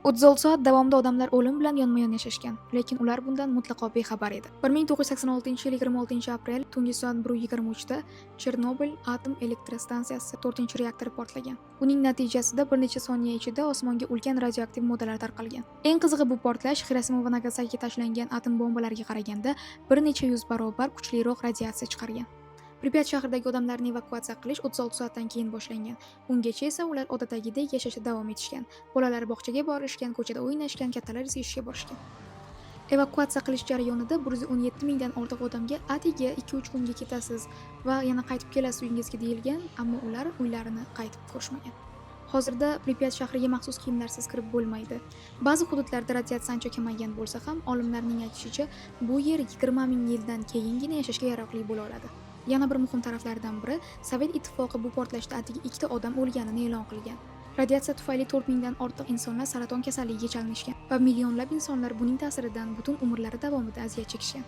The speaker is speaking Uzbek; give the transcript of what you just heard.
36 soat davomida odamlar o'lim bilan yonma-yon yashashgan, lekin ular bundan mutlaqo bexabar edi. 1986-yil 26-aprel tungi soat 1:23 da Chernobil atom elektrostansiyasi 4-reaktori portlagan. Uning natijasida bir necha soniya ichida osmonga ulkan radioaktiv moddalar tarqalgan. Eng qizig'i, bu portlash Xirosima va Nagasakiga tashlangan atom bombalariga qaraganda bir necha yuz barobar kuchliroq radiatsiya chiqargan. Pripyat shahridagi odamlarni evakuatsiya qilish 36 soatdan keyin boshlangan. Ungacha esa ular odatdagidek yashashda davom etishgan. Bolalar bog'chaga borishgan, ko'chada o'ynashgan, kattalar esa ishga borishgan. Evakuatsiya qilish jarayonida 117 mingdan ortiq odamga atigi 2-3 kunga ketasiz va yana qaytib kelasiz uyingizga deyilgan, ammo ular uylarini qaytib ko'rishmagan. Hozirda Pripyat shahriga maxsus kiyimlarsiz kirib bo'lmaydi. Ba'zi hududlarda radiatsiya ancha kamaygan bo'lsa ham, olimlarning aytishicha, bu yer 20 ming yildan keyingina yashashga yaroqli bo'la oladi. Yana bir muhim taraflaridan biri, Sovet Ittifoqi bu portlashda atigi ikkita odam o'lganini e'lon qilgan. Radiatsiya tufayli 4 mingdan ortiq insonlar saraton kasalligiga chalinishgan va millionlab insonlar buning ta'siridan butun umrlari davomida aziyat chekishgan.